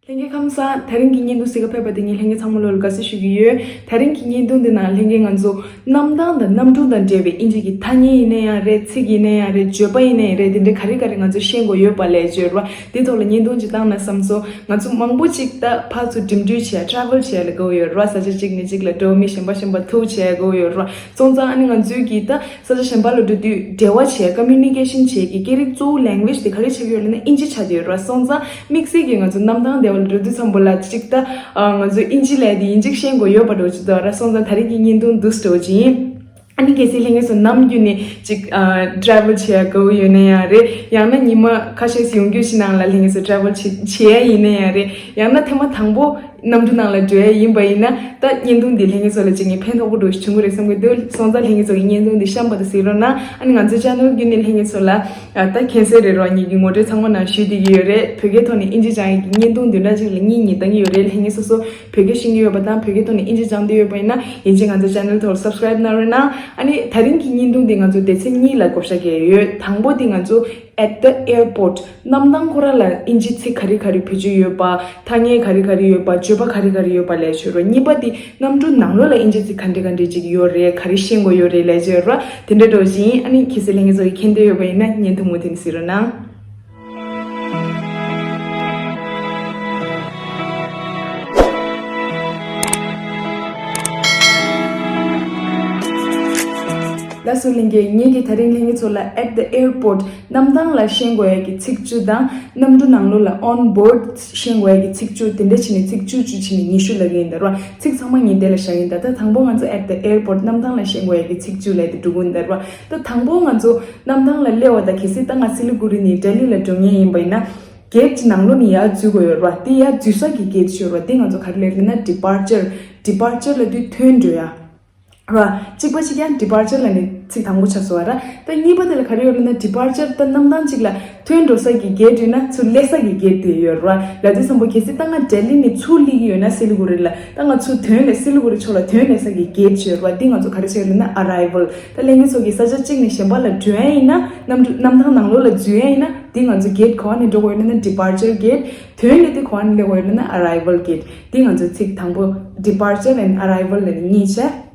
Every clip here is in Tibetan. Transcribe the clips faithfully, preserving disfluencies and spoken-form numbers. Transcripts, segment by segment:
ལྷན་རྒྱས་ཁམས་བཟང་། དེ་རིང་གི་བརྙན་ཐུང་གཟིགས་ག་ཕེབས་པ་དེ་ངས་ལྷན་རྒྱས་ཚང་མ་ལོ་ལ་དགའ་བསུ་ཞུ་གི་ཡོད། དེ་རིང་གི་བརྙན་ཐུང་འདི་ནང་ལྷན་རྒྱས་ང་ཚོ་གནམ་ཐང་དང་གནམ་གྲུ་དང་འབྲེལ་བའི་ཨིན་ཇི་གི་ཐ་སྙད་ཡིན་ན་ཡང་རེད། ཚིག་ཡིན་ན་ཡང་རེད། བརྗོད་པ་ཡིན་ན་ཡང་རེད། དེ་འདྲའི་ག་རེ་ག་རེ་ང་ཚོ་ཤེས་དགོས་ཡོད་པ་ལས་བརྗོད་ར། དེ་ཐོག་ལ་བརྙན་ཐུང་ཅིག་བཏང་ན་བསམ་སོང་། ང་ཚོ་མང་པོ་ཅིག་ད་ཕར་ཚུར་འགྲིམ་འགྲུལ་བྱས་ཊ་རེ་ཝལ་བྱས་ལ་དགའ་བོ་ཡོད་ར། ས་ཆ་གཅིག་ནས་གཅིག་ལ་འགྲོ། མི་གཞན་པ་གཞན་པ་ཐུག་བྱས་དགའ་བོ་ཡོད་ར། སོང་ཙང་ཨ་ནི་ང་ཚོའི་གི་ད་ས་ཆ་གཞན་པ་ལ་འགྲོ་དུས་འབྲེལ་བ་བྱེད། ཀོ་མུ་ནི་ཀེ་ཤན་བྱེད་ཀྱི་སྐད་རིགས་གཙོ་བོ་ལེང་གུ་ཝེཇ་དེ་ག་རེ་ཆགས་ཀྱི་ཡོད་ལབ་ན་ཨིན་ཇི་ཆགས་ཀྱི་ཡོད་ར། སོང་ཙང་དམིགས་བསལ་གྱིས་ང་ཚོ་གནམ་ཐང་སྡེ་བ་ལ་འགྲོ་དུས་ཙམ་པོ་ལ་གཅིག་ད་ང་ཚོ་ཨིན་ཇི་ལས་དེ་ཡིན་གཅིག་ཤེས་དགོས་ཡོད་པ་འགྲོ་གི་འདུག་ར། སོང་ཙང་ད་རེས་ཀྱི་བརྙན་ཐུང་འདུག་སེ་འགྲོ་གི་ཡིན། ཨ་ནི་གལ་སྲིད་ལྷན་རྒྱས་ཚོ་ནམ་རྒྱུན་ནས་ཅིག་ཊ་རེ་ཝལ་བྱེད་ཡ་དགའ་བོ་ཡོད་ན་ཡང་རེད། ཡང་ན་ཉི་མ་ཁ་ཤས་ཡོང་རྒྱུ་ཞིག་ནང་ལ་ལྷན་རྒྱས་ཚོ་ཊ་རེ་ཝལ་བྱེད་བྱེད་ཡ་ཡིན་ན་ཡང་རེད། ཡང་ན་ཐེངས་མ་དང་པོ་གནམ་གྲུ་ནང་ལ་འགྲོ་ཡ་ཡིན་པ་ཡིན་ན། ད་བརྙན་ཐུང་འདི་ལྷན་རྒྱས་ཚོ་ལ་ཅིག་ངས་ཕན་ཐོགས་པོ་འདྲ་ཞིག་བྱུང་གི་རེད་བསམ་གི་འདུག་སོང་ཙང་ལྷན་རྒྱས་ཚོ་གི་བརྙན་ཐུང་འདི་བཤམས་པ་དང་གཟིགས་རོགས་གནང་། ཨ་ནི་ང་ཚོའི་ཅེ་ནལ་བརྒྱུད་ནས་ལྷན་རྒྱས་ཚོ་ལ་ད་མཁྱེན་གསལ་རེད་རོ། ངེད་ཀྱི་ངོ་སྤྲོད་ཚང་མ་ནང་ཞུས་བསྡད་ཀྱི་ཡོད་རེད། བོད་སྐད་ཐོག་ནས་ཨིན་ཇི་སྦྱང་ཡ་གི་བརྙན་ཐུང་བདུན་ཕྲག་གཅིག་ལ་གཉིས་གཉིས་བཏང་གི་ཡོད་རེད། ལྷན་རྒྱས་སོ་སོ་བོད་སྐད་ཤེས་ཀྱི་ཡོད་པ་དང་བོད་སྐད་ཐོག་ནས་ཨིན་ཇི་སྦྱང་འདོད་ཡོད་པ་ཡིན་ན་ཡིན་གཅིག་ང་ཚོའི་ཅེ་ནལ་ཐོག་ལ་སབ་སི་ཀ་རེབ་གནང་རོགས་གནང་། ཨ་ནི་ད་རིང་གི་བརྙན་ཐུང་འདི་ང་ཚོ་སྡེ་ཚན་གཉིས་ལ་བགོ་བཤའ་བརྒྱབ་ཡོད། དང་པོ་འདི་ང་ཚོ་at the airport གནམ་ཐང་ཁོ་ར་ལ་ཨིན་ཇི་ཚིག་ག་རེ་ག་རེ་བེད་སྤྱོད་ཡོད་པ། ཐ་སྙད་ག་རེ་ག་རེ་ཡོད་པ། བརྗོད་པ་ག་རེ་ག་རེ་ཡོད་པ་ལས་བྱོས་རོགས། གཉིས་པ་འདི་གནམ་གྲུ་ནང་ལོགས་ལ་ཨིན་ཇི་ཚིག་ག་འདྲ་ག་འདྲ་ཅིག་ཡོད་རེད། ག་རེ་ཤེས་དགོས་ཡོད་རེད་ལས་བྱོས་རོགས། དེ་འདྲ་འགྲོ་བཞིན། ཨ་ནི་གལ་སྲིད་ལྷན་རྒྱས་ཚོ་གི་མཁྱེན་འདོད་ཡོད་པ་ཡིན་ན་བརྙན་ཐུང་མུ་མཐུད་གཟིགས་རོགས་གནང་། ལགས་སོ་ལྷན་རྒྱས། ངེད་ཀྱིས་ད་རིང་ལྷན་རྒྱས་ཚོ་ལ་at the airport གནམ་ཐང་ལ་ཤེས་དགོས་ཡ་གི་ཚིག་བཅུ་དང་། གནམ་གྲུ་ནང་ལོགས་ལ་on board ཤེས་དགོས་ཡ་གི་ཚིག་བཅུ། དེ་འདྲ་བྱས་ནས་ཚིག་བཅུ་བཅུ་བྱས་ནས་ཉི་ཤུ་ལབ་ཀྱི་ཡིན་ད་ར། ཚིག་ཚང་མ་ངས་དེ་ལ་བཞག་གི་ཡིན་ད། ད་དང་པོ་ང་ཚོ་at the airport གནམ་ཐང་ལ་ཤེས་དགོས་ཡ་གི་ཚིག་བཅུ་ལབ་དེ་འགྲོ་གི་ཡིན་ད་ར། ད་དང་པོ་ང་ཚོ་གནམ་ཐང་ལ་སླེབས་པ་དང་། གལ་སྲིད་ད་ང་སི་ལི་གུ་རི་ནས་ལྡི་ལི་ལ་འགྲོ་མཁན་ཡིན་པ་ཡིན་ན། གེ་ཊི་ནང་ལོགས་ནས་ཡར་འཛུལ་དགོས་ཡོད་ར། དེ་ཡར་འཛུལ་ས་གི་གེ་ཊི་ཡོད་ར། དེ་ང་ཚོ་ག་རེ་ལབ་ཡོད་ལབ་ན་departure། departure ལབ་དུས་ཐོན་འགྲོ་ཡ་ར། གཅིག་པ་གཅིག་རྐྱང་departure ལབ་ནས་ཚིག་དང་པོ་ཆགས་སོང་བ་ར། ད་གཉིས་པ་དེ་ལ་ག་རེ་ཡོད་ལབ་ན་departure ད་གནམ་ཐང་གཅིག་ལ་ཐོན་འགྲོ་ས་གི་གེ་ཊི་ཡོད་ན་ཚུར་སླེབས་ས་གི་གེ་ཊི་དེ་ཡོད་ར། ལབ་དུས་ཙམ་པོ་གལ་སྲིད་ད་ང་ལྡི་ལི་ནས་ཚུར་སླེབས་ཀྱི་ཡོད་ན་སི་ལི་གུ་རི་ལ། ད་ང་ཚུར་ཐོན་ལ་སི་ལི་གུ་རི་ཕྱོགས་ལ་ཐོན་སླེབས་ས་གི་གེ་ཊི་ཡོད་ར། འདི་ང་ཚོ་ག་རེ་ཟེར་ལབ་ན་arrival། ད་ལྷན་རྒྱས་ཚོ་གི་ས་ཆ་གཅིག་ནས་གཞན་པ་ལ་འགྲོ་ཡ་ཡིན་ན། གནམ་གྲུ་གནམ་ཐང་ནང་ལོགས་ལ་འཛུལ་ཡ་ཡིན་ན། འདི་ང་ཚོ་གེ་ཊི་ག་བ་ནས་འགྲོ་དགོས་ཡོད་ལབ་ན་departure gate། ཐོན་ལ་འདི་ག་བ་ནས་སླེབས་དགོས་ཡོད་ལབ་ན་arrival gate། འདི་ང་ཚོ་ཚིག་དང་པོ་departure and arrival ལབ་ནས་གཉིས་བྱས།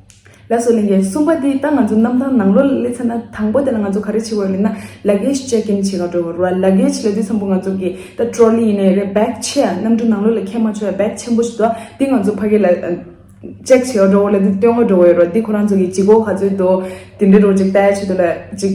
ལགས་སོ་ལྷན་རྒྱས། གསུམ་པ་འདི་ད་ང་ཚོ་གནམ་ཐང་ནང་ལོགས་ལ་སླེབས་ཚར་ན་དང་པོ་དེ་ལ་ང་ཚོ་ག་རེ་བྱེད་དགོས་ཡོད་ལབ་ན་luggage check in བྱེད་ག་འགྲོ་དགོས་ར། luggage ལབ་དུས་ཙམ་པོ་ང་ཚོ་གི་ད་trolley ཡིན་ནའི་རེད། bag ཆེ་ཡ། གནམ་གྲུ་ནང་ལོགས་ལ་འཁྱེར་མ་ཆོག་ཡ་bag ཆེན་པོ་ཞིག་འདུག་འདི་ང་ཚོ་ཕ་གི་ལ་check བྱེད་ག་འགྲོ་དགོས་ལབ་དུས་སྟོན་ག་འགྲོ་དགོས་ཡོད་ར། འདི་ཁོ་རང་ཚོ་གི་ལྗིད་ཁོག་ག་ཚོད་འདུག་དེ་འདྲའི་རོ་ཅིག་ལྟ་ཡ་ཆེད་དུ་ལ་ཅིག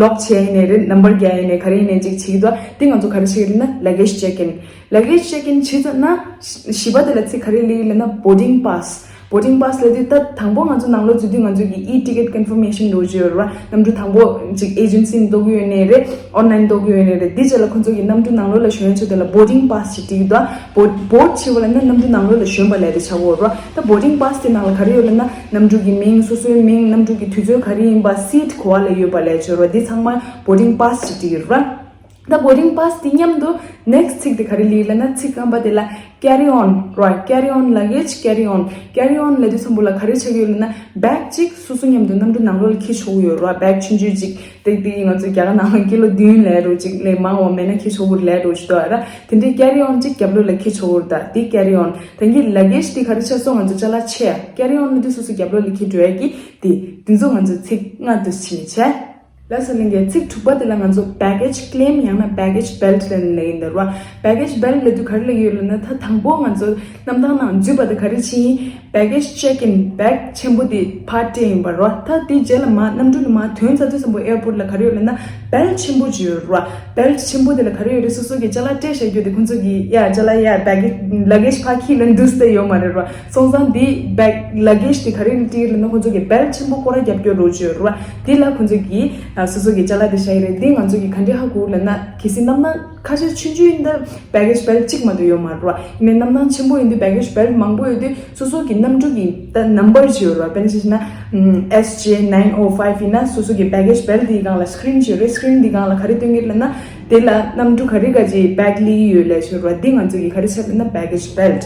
lock བྱས་ཡིན་ནའི་རེད། number རྒྱག་ཡིན་ནའི་ག་རེ་ཡིན་ནའི་ཅིག་བྱེད་ཀྱི་འདུག་འདི་ང་ཚོ་ག་རེ་བྱེད་ཀྱི་ཡོད་ལབ་ན་luggage check in། luggage check in བྱེད་ཚར་ན་བཞི་པ་དེ་ལ་ཚིག་ག་རེ་སླེབས་ལབ་ན་boarding pass། boarding pass ལབ་དུས་ད་དང་པོ་ང་ཚོ་ནང་ལོགས་འཛུལ་དུས་ང་ཚོ་གི་e-ticket confirmation འདྲ་བོ་ཅིག་ཡོད་རེད་བ། གནམ་གྲུ་དང་པོ་ཅིག་agency ནས་གཏོང་གི་ཡོད་ནའི་རེད། online གཏོང་གི་ཡོད་ནའི་རེད། འདི་རྗེས་ལ་ཁོ་ཚོ་གི་གནམ་གྲུ་ནང་ལོགས་ལ་ཞོན་ཆེད་དེ་ལ་boarding pass ཅིག་སྤྲད་ཀྱི་འདུག board board བྱེད་པ་ལབ་ན་གནམ་གྲུ་ནང་ལོགས་ལ་ཞོན་པ་ལབ་དེ་ཆགས་ཀྱི་ཡོད་རེད་བ། ད་boarding pass དེ་ནང་ལ་ག་རེ་ཡོད་ལབ་ན་གནམ་གྲུ་གི་མིང་། སོ་སོའི་མིང་། གནམ་གྲུ་གི་དུས་ཚོད་ག་རེ་ཡིན་པ། seat ག་པ་ལ་ཡོད་པ་ལབ་ཅིག་ཡོད་རེད་བ། འདི་ཚང་མ་boarding pass ཅིག་སྤྲད་ཀྱི་ཡོད་རེད་བ། ད་boarding pass དེ་མཉམ་དུ་next ཚིག་དེ་ག་རེ་སླེབས་ལབ་ན་ཚིག་རྐང་པ་དེ་ལ་carry on རེད་བ། carry on luggage, carry on, carry on ལབ་དུས་ཙམ་པོ་ལ་ག་རེ་ཆགས་ཀྱི་ཡོད་ལབ་ན་bag ཅིག་སོ་སོ་མཉམ་དུ་གནམ་གྲུ་ནང་ལོགས་ལ་འཁྱེར་ཆོག་གི་ཡོད་རེད་བ། bag ཆུང་ཆུང་ཅིག་དེ་དེ་ང་ཚོ་རྒྱ་གར་ནང་ལ་ཀི་ལོ་བདུན་ལས་རོ་ཅིག་ལས་མང་བ་མེད་ན་འཁྱེར་ཆོག་གི་རེད་ལབ་རོ་ཅིག་འདུག་ར། དེ་འདྲའི་carry on ཅིག་རྒྱབ་ལོགས་ལ་འཁྱེར་ཆོག་གི་རེད། ད་དེ་carry on། ད་གི་luggage དེ་ག་རེ་ཆགས་སོང་། ང་ཚོ་ཅ་ལག་ཆེ་ཡ། carry on ལབ་དུས་སོ་སོ་རྒྱབ་ལོགས་ལ་འཁྱེར་འགྲོ་ཡ་གི་དེ། དེ་ཚོ་ང་ཚོ་ཚིག་ལྔ་དུ་ཕྱེ་ནས་བྱས། ལགས་སོ་ལྷན་རྒྱས། ཚིག་དྲུག་པ་དེ་ལ་ང་ཚོ་baggage claim ཡང་ན་baggage belt ལབ་ནས་ལབ་ཀྱི་འདུག་ར། baggage belt ལབ་དུས་ག་རེ་ལབ་ཀྱི་ཡོད་ལབ་ན། ད་དང་པོ་ང་ཚོ་གནམ་ཐང་ནང་འཛུལ་བ་དང་ག་རེ་ཕྱིན། baggage check in bag ཆེན་པོ་དེ་ཕར་སྤྲད་ཡིན་པ་ར། ད་དེ་རྗེས་ལ་མར་གནམ་གྲུ་ནས་མར་ཐོན་ཚར་དུས་ཙམ་པོ་airport ལ་ག་རེ་ཡོད་ལབ་ན་belt ཆེན་པོ་ཅིག་ཡོད་ར། belt ཆེན་པོ་དེ་ལ་ག་རེ་ཡོད་རེད། སོ་སོ་གི་ཅ་ལག་སྤྲད་བཞག་རྒྱུ་དེ་ཁོང་ཚོ་གིས་ཡ་ཅ་ལག་ཡ་baggage luggage ཕར་འཁྱེར་ལབ་འདུག་སྟེ་ཡོད་མ་རེད་ར། སོང་ཙང་དེ་bag luggage དེ་ག་རེ་ལ་སྤྲད་ཡོད་ལབ་ན་ཁོང་ཚོ་གིས་belt ཆེན་པོ་སྐོར་ར་རྒྱབ་སྐྱོར་རོགས་བྱོས་ར། དེ་ལ་ཁོང་ཚོ་གིས་ཨ་སོ་སོ་གི་ཅ་ལག་དེ་བཞག་ཡོད་རེད། དེ་ང་ཚོ་གིས་ག་འདྲས་ཧ་གོ་ལབ་ན་གལ་སྲིད་གནམ་ཐང་ཁ་ཤས་ཆུང་ཆུང་ཡིན་ད་baggage belt གཅིག་མ་གཏོགས་ཡོད་མ་རེད་བ། ཡིན་ནའི་གནམ་ཐང་ཆེན་པོ་ཡིན་དུས་baggage belt མང་པོ་ཡོད་དུས་སོ་སོ་གི་གནམ་གྲུ་གི་ད་number ཅིག་ཡོད་རེད་བ། དཔེར་ན་ཆ་བཞག་ན་S J nine oh five ཡིན་ན་སོ་སོ་གི་baggage belt དེའི་སྒང་ལ་screen ཅིག་ཡོད་རེད། screen དེའི་སྒང་ལ་ག་རེ་སྟོན་གྱི་ལབ་ན་དེ་ལ་གནམ་གྲུ་ག་རེ་ག་ཅིག་bag སླེབས་ཀྱི་ཡོད་ལབ་ཅིག་ཡོད་རེད་བ། དེ་ང་ཚོ་གིས་ག་རེ་བྱེད་ལབ་ན་baggage belt།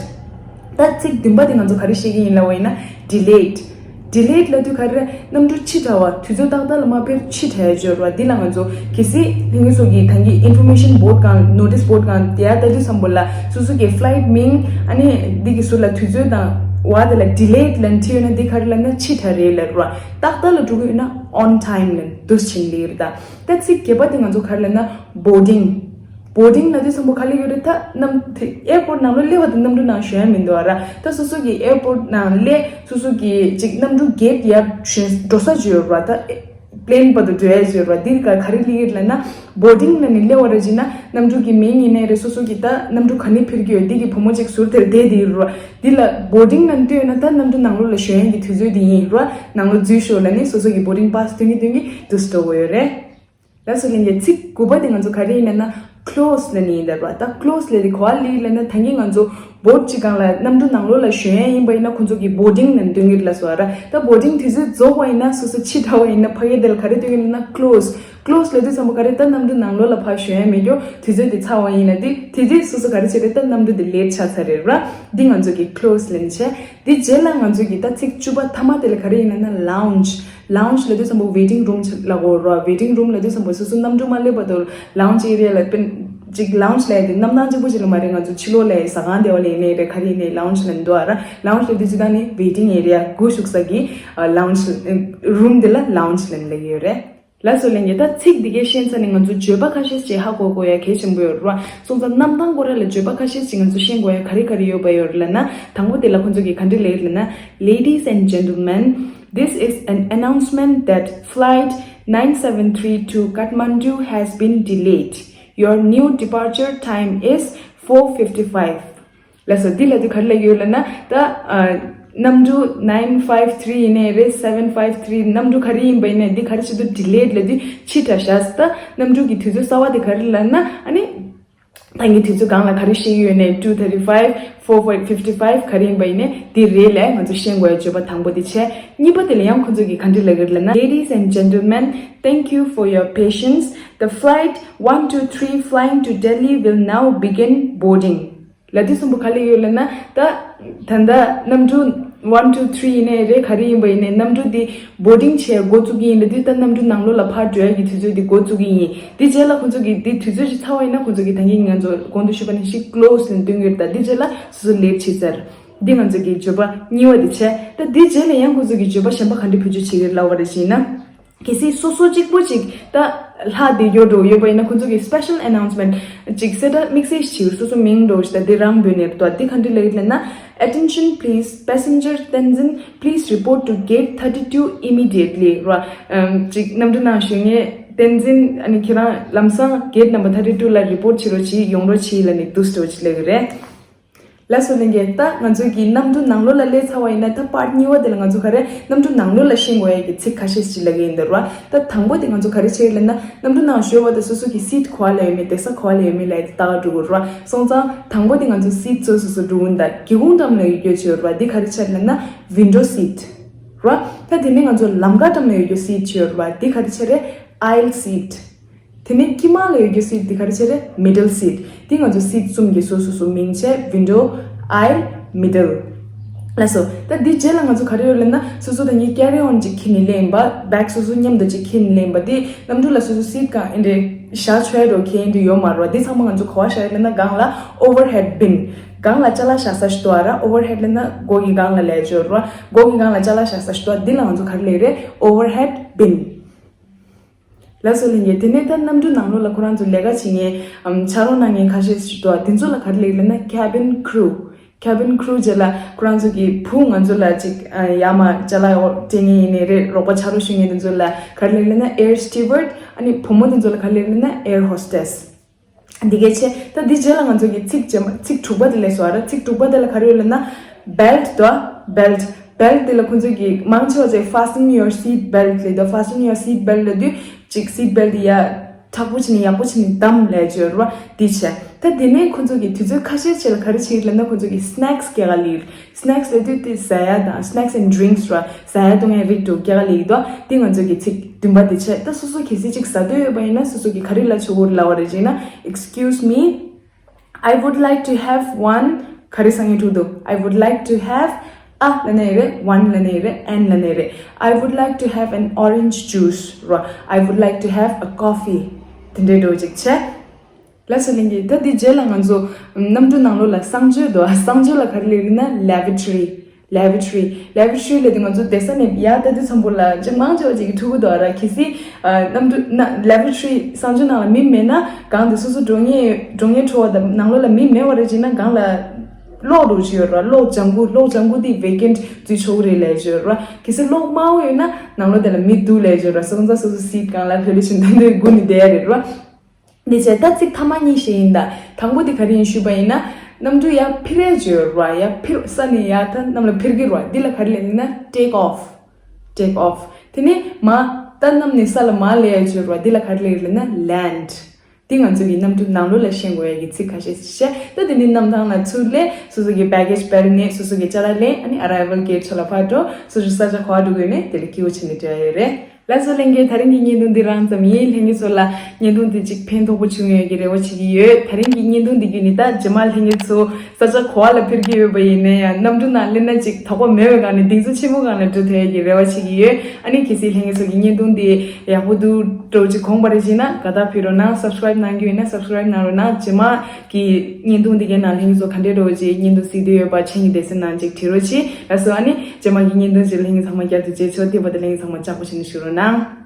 ད་ཚིག་བདུན་པ་དེ་ང་ཚོ་ག་རེ་བཤད་ཀྱི་ཡིན་ལབ་པ་ཡིན་ན་delayed། Delayed ལབ་དུས་ག་རེ་རེད། གནམ་གྲུ་ཕྱི་དྲགས་པ། དུས་ཚོད་ཏག་ཏག་ལ་མ་ཕེབས་ཕྱི་དྲགས་ཡ་ཅིག་ཡོད་རེད་བ། འདི་ལ་ང་ཚོ་གལ་སྲིད་ལྷན་རྒྱས་ཚོ་གིས་ད་གིན་information board སྒང་notice board སྒང་དེ་ཡ་ལྟ་དུས་ཙམ་པ་ལ་སོ་སོ་གི་flight མིང་ཨ་ནི་འདི་གི་ཟུར་ལ་དུས་ཚོད་དང་བ་དེ་ལ་delayed ལབ་བྲིས་ཡོད་ན་འདི་ག་རེ་ལབ་ན་ཕྱི་དྲགས་རེད་ལབ་རེད་བ། ཏག་ཏག་ལ་འགྲོ་གི་ཡོད་ན་on time ལབ་འདུག་སེ་བྲིས་ལེ་རེད་ད། ད་ཚིག་བརྒྱད་པ་དེ་ང་ཚོ་ག་རེ་ལབ་ན་boarding། boarding ལབ་དུས་ཙམ་པ་ག་ལབ་ཡོད་རེད། ད་གནམ་དེ་airport ནང་ལོགས་སླེབས་པ་དང་གནམ་གྲུ་ནང་ཞོན་ཡ་མི་འདུག་ཨ་ར། ད་སོ་སོ་གི་airport ནང་སླེབས། སོ་སོ་གི་ཅིག་གནམ་གྲུ་gate ཡར་ཞོན་འགྲོ་ས་ཅིག་ཡོད་རེད་བ། ད་plane བར་དུ་འགྲོ་ཡ་ཅིག་ཡོད་རེད་བ། འདི་ག་ག་རེ་ལབ་ཡོད་ལབ་ན་boarding ལབ་ནས་སླེབས་པ་རེད་བྱས་ན་གནམ་གྲུ་གི་མིང་ཡིན་ནའི་རེད། སོ་སོ་གི་ད་གནམ་གྲུ་ག་ནས་འཕུར་གྱི་ཡོད་འདི་གི་བུ་མོ་ཅིག་ཟུར་དེར་བསྡད་དེ་ཡོད་རེད་བ། འདི་ལ་boarding ལབ་འདོད་ཡོད་ན་ད་གནམ་གྲུ་ནང་ལོགས་ལ་ཞོན་ཡ་གི་དུས་ཚོད་འདི་ཡིན་རེད་བ། ནང་ལོགས་འཛུལ་ཤོག་ལབ་ནས་སོ་སོ་གི་boarding pass སྟོན་གྱིན་སྟོན་གྱིན་འདུག་སེ་འགྲོ་དགོས་ཡོད་རེད། ལགས་སོ་ལྷན་རྒྱས། ཚིག་དགུ་པ་དེ་ང་ཚོ་ག་རེ་ཡིན་ལབ་ན་close ལབ་ནི་ཡིན་ད་ར། ད་close ལབ་དེ་ག་པར་སླེབས་ལབ་ན་ད་གིན་ང་ཚོ་boat ཅིག་སྒང་ལ་གནམ་གྲུ་ནང་ལོགས་ལ་ཞོན་ཡ་ཡིན་པ་ཡིན་ན་ཁོང་ཚོ་གིས་boarding ལབ་འདོན་གྱི་རེད་ལབ་སོང་ར། ད་boarding དུས་ཚོད་རྫོགས་པ་ཡིན་ན་སོ་སོ་ཕྱི་དྲགས་པ་ཡིན་ན་ཕ་གི་དེ་ལ་ག་རེ་འདོན་གྱི་ཡིན་ལབ་ན་close། close ལབ་དུས་ཙམ་པ་ག་རེ། ད་གནམ་གྲུ་ནང་ལོགས་ལ་ཕར་ཞོན་ཡ་མེད་རྒྱུ། དུས་ཚོད་དེ་ཚར་བ་ཡིན་ན་དེ་དེ་དུས་སོ་སོ་ག་རེ་བྱེད་རེད། ད་གནམ་གྲུ་དེ་late ཆགས་ཚར་རེད་ར། འདི་ང་ཚོ་གིས་close ལབ་ནི་བྱས། དེ་རྗེས་ལ་ང་ཚོ་གིས་ད་ཚིག་བཅུ་པ་མཐའ་མ་དེ་ལ་ག་རེ་ཡིན་ལབ་ན་lounge། lounge ལབ་དུས་ཙམ་པ་waiting room ལབ་དགོས་ར། waiting room ལབ་དུས་ཙམ་པ་སོ་སོ་གནམ་གྲུ་མ་སླེབས་བར་དུ་lounge area ལ་དཔེར་ན་ཅིག་lounge ལབ་ཡ་དེ་གནམ་ཐང་གཅིག་པོ་ཅིག་ལ་མ་རེད། ང་ཚོ་ཕྱི་ལོགས་ལ་ཟ་ཁང་དེ་བ་ལ་ཡིན་ནའི་རེད། ག་རེ་ཡིན་ནའི་lounge ལབ་འདུག་ཨ་ར། lounge ལབ་དུས་ཙི་ད་ནི་waiting area སྒོ་ཞུགས་ས་གི་lounge room དེ་ལ་lounge ལབ་ལབ་ཡོད་རེད། ལགས་སོ་ལྷན་རྒྱས། ད་ཚིག་འདི་གས་ཤེས་ཚར་ནས་ང་ཚོ་བརྗོད་པ་ཁ་ཤས་ཤིག་ཧ་གོ་དགོས་ཡ་གལ་ཆེན་པོ་ཡོད་རེད་བ། སོང་ཙང་གནམ་ཐང་སྐོར་ལ་བརྗོད་པ་ཁ་ཤས་ཤིག་ང་ཚོ་ཤེས་དགོས་ཡ་ག་རེ་ག་རེ་ཡོད་པ་ཡོད་རེད་ལབ་ན། དང་པོ་དེ་ལ་ཁོང་ཚོ་གིས་ག་འདྲ་ལབ་ཡོད་ལབ་ན། Ladies and gentlemen, this is an announcement that flight nine seven three to Kathmandu has been delayed. Your new departure time is four fifty-five. ལགས་སོ། འདི་ལབ་དུས་ག་རེ་ལབ་ཡོད་ལབ་ན། ད་ཨ་གནམ་གྲུ་nine five three ཡིན་ནའི་རེད། seven five three གནམ་གྲུ་ག་རེ་ཡིན་པ་ཡིན་ནའི་འདི་ག་རེ་བྱེད་དུས་delayed ལབ་དུས་ཕྱི་དྲགས་ཤག་ད་གནམ་གྲུ་གི་དུས་ཚོད་གསར་བ་དེ་ག་རེ་ལབ་ན་ཨ་ནི། ད་གིན་དུས་ཚོད་སྒང་ལ་ག་རེ་བཤད་ཡོད་ནའི་two thirty five, four fifty five ག་རེ་ཡིན་པ་ཡིན་ནའི་འདི་རེད་ལབ་ང་ཚོ་ཤེས་དགོས་ཡ་བརྗོད་པ་དང་པོ་དེ་བྱས། གཉིས་པ་དེ་ལ་ཡང་ཁོང་ཚོ་གིས་ག་འདྲ་ལབ་ཀྱི་རེད་ལབ་ན། Ladies and gentlemen, thank you for your patience. The flight one two three flying to Delhi will now begin boarding. ལབ་དུས་ཙམ་པ་ག་རེ་ལབ་ཡོད་ལབ་ན། ད་ད་ལྟ་གནམ་གྲུ་one two three ཡིན་ནའི་རེད། ག་རེ་ཡིན་པ་ཡིན་ནའི་གནམ་གྲུ་འདི་boarding བྱས་འགོ་བཙུགས་ཀྱི་ཡིན་ལབ་དུས་ད་གནམ་གྲུ་ནང་ལོགས་ལ་ཕར་འགྲོ་ཡ་གི་དུས་ཚོད་འདི་འགོ་བཙུགས་ཀྱི་ཡིན། འདི་རྗེས་ལ་ཁོང་ཚོ་གིས་འདི་དུས་ཚོད་ཅིག་ཚར་བ་ཡིན་ན་ཁོང་ཚོ་གིས་ད་གིན་ང་ཚོ་གོང་དུ་ཞུས་པ་ནང་བཞིན་close ལབ་འདོན་གྱི་རེད། ད་འདི་རྗེས་ལ་སོ་སོ་late བྱས་ཚར། འདི་ང་ཚོ་གི་བརྗོད་པ་གཉིས་པ་དེ་བྱས། ད་འདི་རྗེས་ལ་ཡང་ཁོང་ཚོ་གིས་བརྗོད་པ་གཞན་པ་ག་འདྲ་བེད་སྤྱོད་བྱེད་ཀྱི་རེད་ལབ་པ་རེད་ཅེ་ན། གལ་སྲིད་སོ་སོ་གཅིག་པོ་གཅིག་ད་ལྷག་བསྡད་ཡོད་འགྲོ་ཡོད་པ་ཡིན་ན་ཁོང་ཚོ་གིས་special announcement ཅིག་གསལ་བསྒྲགས་དམིགས་བསལ་ཞིག་བྱེད། སོ་སོ་མིང་འགྲོ་ཞིག་ད་འདི་རང་འབོད་ནས་འགྲོ། འདི་ག་འདྲ་ལབ་ཡོད་ལབ་ན། Attention please, passenger Tenzin, please report to gate thirty two immediately ར། ཅིག་གནམ་གྲུ་ནང་ཞོན་མཁན་བསྟན་འཛིན་ཨ་ནི་ཁྱེད་རང་ལམ་སང་gate number thirty two ལ་report བྱེད་རོགས་གྱིས། ཡོང་རོགས་གྱིས་ལབ་ནས་འདུག་སེ་འགྲོ་ཅིག་ལབ་ཀྱི་རེད། ལགས་སོ་ལྷན་རྒྱས། ད་ང་ཚོ་གིས་གནམ་གྲུ་ནང་ལོགས་ལ་སླེབས་ཚར་བ་ཡིན་ན་ད་part གཉིས་པ་དེ་ལ་ང་ཚོ་ག་རེ་གནམ་གྲུ་ནང་ལོགས་ལ་ཤེས་དགོས་ཡ་གི་ཚིག་ཁ་ཤས་ཤིག་ལབ་ཀྱི་ཡིན་ད་ར། ད་དང་པོ་དེ་ང་ཚོ་ག་རེ་བྱེད་ཀྱི་ལབ་ན་གནམ་གྲུ་ནང་ཞོན་བ་དང་སོ་སོ་གི་seat ག་པ་ལ་ཡོད་མེད་བསྡད་ས་ག་པ་ལ་ཡོད་མེད་ལབ་ཡ་དེ་ལྟ་ག་འགྲོ་དགོས་ར། སོང་ཙང་དང་པོ་དེ་ང་ཚོ་seat ཚོ་སོ་སོ་འགྲོ་གི་ཡིན། ད་སྒེའུ་ཁུང་འགྲམ་ལ་ཡོད་རྒྱུ་བྱེད་ར། འདི་ག་རེ་བྱེད་ལབ་ན་window seat ར། ད་དེ་ནས་ང་ཚོ་ལམ་ཁ་འགྲམ་ལ་ཡོད་རྒྱུ་seat བྱེད་ར། འདི་ག་རེ་བྱེད་རེད། aisle seat། དེ་ནས་དཀྱིལ་མ་ལ་ཡོད་རྒྱུ་seat དེ་ག་རེ་བྱེད་རེད། middle seat། དེ་ང་ཚོ་seat གསུམ་གྱི་སོ་སོ་སོ་མིང་བྱས། window, aisle, middle། ལགས་སོ། ད་འདི་རྗེས་ལ་ང་ཚོ་ག་རེ་ཡོད་ལབ་ན་སོ་སོ་ད་ངའི་carry on ཅིག་འཁྱེར་ནས་སླེབས་ཡིན་པ། bag སོ་སོ་མཉམ་དུ་ཅིག་འཁྱེར་ནས་སླེབས་ཡིན་པ། དེ་གནམ་གྲུ་ལ་སོ་སོ་seat སྒང་ཨེ་འདྲས་བཞག་ཆོག་ཡ་འགྲོ་ཁྱེར་ཡིན་དུ་ཡོད་མ་རེད་བ། འདི་ཚང་མ་ང་ཚོ་ག་པར་བཞག་ཡོད་ལབ་ན་སྒང་ལ་overhead bin། སྒང་ལ་ཅ་ལག་བཞག་ས་ཞིག་འདུག་ཨ་ར། overhead ལབ་ན་སྒོ་གི་སྒང་ལ་ལབ་ཡ་ཅིག་ཡོད་རེད་བ། སྒོ་གི་སྒང་ལ་ཅ་ལག་བཞག་ས་ཞིག་འདུག་འདི་ལ་ང་ཚོ་ག་རེ་ལབ་ཀྱི་རེད། overhead bin། ལགས་སོ་ལྷན་རྒྱས། དེ་ནས་ད་གནམ་གྲུ་ནང་ལོགས་ལ་ཁོ་རང་ཚོ་ལས་ཀ་བྱེད་མཁན་ཨམ་ཕྱག་རོགས་གནང་མཁན་ཁ་ཤས་ཤིག་འདུག་དེ་ཚོ་ལ་ག་རེ་ལབ་ཀྱི་ལབ་ན་cabin crew། cabin crew བྱས་ལ་ཁོ་རང་ཚོ་གི་བུ་ང་ཚོ་ལ་ཅིག་ཨ་ཡར་མར་ཅ་ལག་འོ་སྤྲད་མཁན་ཡིན་ནའི་རེད། རོགས་པ་ཕྱག་རོགས་ཞུ་མཁན་དེ་ཚོ་ལ་ག་རེ་ལབ་ཀྱི་ལབ་ན་air steward། ཨ་ནི་བུ་མོ་དེ་ཚོ་ལ་ག་རེ་ལབ་ཀྱི་ལབ་ན་air hostess། འདི་གལ་ཆེ། ད་འདི་རྗེས་ལ་ང་ཚོ་གི་ཚིག་རྗེས་མ་ཚིག་དྲུག་པ་དེ་སླེབས་སོང་ཨ་ར། ཚིག་དྲུག་པ་དེ་ལ་ག་རེ་ཡོད་ལབ་ན་belt དོ། belt belt དེ་ལ་ཁོང་ཚོ་གི་མང་ཆེ་བ་ཚོས་fasten your seat belt ལབ་དོ། fasten your seat belt ལབ་དུས་ཅིག་seat belt དེ་ཡ་མཁྲེགས་པོ་བྱས་ནས་ཡག་པོ་བྱས་ནས་བསྡམས་ལབ་ཡ་ཅིག་ཡོད་རེད་བ། འདི་བྱས། ད་དེ་ནས་ཁོང་ཚོ་གི་དུས་ཚོད་ཁ་ཤས་ཤིག་ལ་ག་རེ་བྱེད་ཀྱི་ལབ་ན་ཁོང་ཚོ་གི་snacks སྐྱེལ་ག་སླེབས། snacks ལབ་དུས་དེ་ཟ་ཡ་དང་snacks and drinks ར། ཟ་ཡ་འཐུང་ཡ་རིགས་དྲུག་སྐྱེལ་ག་སླེབས་ཀྱི་འདུག་དེ་ང་ཚོ་གི་ཚིག་བདུན་པ་དེ་བྱས། ད་སོ་སོ་གལ་སྲིད་ཅིག་ཟ་འདོད་ཡོད་པ་ཡིན་ན་སོ་སོ་གི་ག་རེ་ལབ་ཆོག་གི་ལབ་པ་རེད་ཅེ་ན། Excuse me, I would like to have one ག་རེ་ཟ་མཁན་འདུག I would like to have ཨ་ལབ་ན་ཡང་རེད། One ལབ་ན་ཡང་རེད། An ལབ་ན་ཡང་རེད། I would like to have an orange juice ར། I would like to have a coffee དེ་འདྲའི་འགྲོ་ཅིག་བྱས། ལགས་སོ་ལྷན་རྒྱས། ད་འདི་རྗེས་ལ་ང་ཚོ་གནམ་གྲུ་ནང་ལོགས་ལ་གསང་སྤྱོད་འདུག་གསང་སྤྱོད་ལ་ག་རེ་ལབ་ན་ལེ་བི་ཊོ་རི། ལེ་བི་ཊོ་རི། ལེ་བི་ཊོ་རི་ལབ་དུས་ང་ཚོ་བསྡད་ས་ནས་ཡར་ལྟ་དུས་ཙམ་པོ་ལ་ཅིག་མང་ཆེ་བ་ཅིག་གིས་འཁྲུལ་གྱི་འདུག་ར། གལ་སྲིད་ཨ་གནམ་གྲུ་ན་ལེ་བི་ཊོ་རི་གསང་སྤྱོད་ནང་ལ་མི་མེད་ན། གང་དེ་སོ་སོ་འགྲོ་ངེས་འགྲོ་ངེས་འཕྲོ་བ་དང་ནང་ལོགས་ལ་མི་མེད་པ་རེད་ཅེ་ན། གང་ལ་གློག་འདྲ་ཅིག་ཡོད་ར། གློག་ལྗང་གུ། གློག་ལྗང་གུ་དེ་ཝེ་ཀེན་ཊི་བཟོས་ཆོག་གི་རེད་ལབ་ཀྱི་ཡོད་ར། གལ་སྲིད་གློག་དམར་པོ་ཡོད་ན་ནང་ལོགས་དེ་ལ་མི་འདུག་ལབ་ཀྱི་ཡོད་ར། སོ་སོ་སོ་སོ་སི་ཊི་སྒང་ལ་ལྷོད་ལྷོད་བྱས་འདོན་འདོན་སྒུག་ནས་བསྡད་ཡ་རེད་ར། འདི་བྱས་ད་ཚིག་ཐ་མ་གཉིས་བཤད་ཡིན་ད། དང་པོ་དེ་ག་རེ་ཡིན་ཞུས་པ་ཡིན་ན། གནམ་གྲུ་ཡར་འཕུར་ཡ་ཅིག་ཡོད་ར། ཡར་འཕུར། ས་ནས་ཡར་ད་གནམ་ལ་འཕུར་གྱི་ར། འདི་ལ་ག་རེ་ལབ་ཡིན་ན་take off། Take off། དེ་ནས་མར་ད་གནམ་ནས་ས་ལ་མར་སླེབས་ཡ་ཅིག་ཡོད་ར། འདི་ལ་ག་རེ་ལབ་ཡིན་ན་land། འདི་ང་ཚོ་གི་གནམ་གྲུ་ནང་ལོགས་ལ་ཤེས་དགོས་ཡ་གི་ཚིག་ཁ་ཤས་ཤིག་བཤད། ད་དེ་ནས་གནམ་ཐང་ལ་ཚུར་སླེབས། སོ་སོ་གི་བྷེ་གེ་ཇི་བེལ་ཊི་མནན། སོ་སོ་གི་ཅ་ལག་ལེན། ཨ་ནི་ཨ་རའི་ཝལ་གེ་ཊི་ཕྱོགས་ལ་ཕར་འགྲོ། སོ་སོ་ས་ཆ་ག་པར་འགྲོ་དགོས་ནས་དེ་ལ་སྐྱིད་པོ་བྱས་ནས་འགྲོ་ཡ་ཡོད་རེད། ལགས་སོ་ལྷན་རྒྱས། ད་རིང་གི་བརྙན་ཐུང་འདི་རང་ཙམ་ཡིན། ལྷན་རྒྱས་ཚོ་ལ་བརྙན་ཐུང་འདི་གཅིག་ཕན་ཐོགས་པོ་བྱུང་ཡོད་ཀྱི་རེ་བ་བྱེད་ཀྱི་ཡོད། ད་རིང་གི་བརྙན་ཐུང་འདི་བརྒྱུད་ནས་ད་རྗེས་མ་ལྷན་རྒྱས་ཚོ་ས་ཆ་ག་པར་ལ་འཕུར་གྱི་ཡོད་པ་ཡིན་ན་ཡང་། གནམ་གྲུ་ནང་སླེབས་ན་ཅིག་དོགས་པ་མེད་པའི་སྒང་ནས་གདེང་ཚོད་ཆེན་པོའི་སྒང་ལ་འགྲོ་ཐུབ་ཡ་གི་རེ་བ་བྱེད་ཀྱི་ཡོད། ཨ་ནི་གལ་སྲིད་ལྷན་རྒྱས་ཚོ་གི་བརྙན་ཐུང་འདི་ཡག་པོ་འདུག་འདྲ་བོ་ཅིག་དགོངས་པ་རེ་བྱས་ན་དགའ་རྟགས་ཕུལ་རོགས་གནང་། སབ་སི་ཀ་རའིབ་གནང་རྒྱུ་ཡིན་ན་སབ་སི་ཀ་རའིབ་གནང་རོགས་གནང་། རྗེས་མ་གི་བརྙན་ཐུང་འདི་གའི་ནང་ལྷན་རྒྱས་ཚོ་ག་འདྲས་འདྲ་བོ་ཅིག་བརྙན་ཐུང་གཟིགས་འདོད་ཡོད་པ་མཆན་གྱི་སྡེ་ཚན་ནང་ཅིག་བྲིས་རོགས་གྱིས། ལགས་སོ། ཨ་ནི་རྗེས་མ་གི་བརྙན་ཐུང་ཅིག་ལྷན་རྒྱས་ཚང་མ་བསྐྱར་དུ་མཇལ་ཆོག་དེ་བར་དུ་ལྷན་རྒྱས་ཚང་མ་ཅག་པོ་བྱས་ནས་བཞུགས་རོགས་གནང་།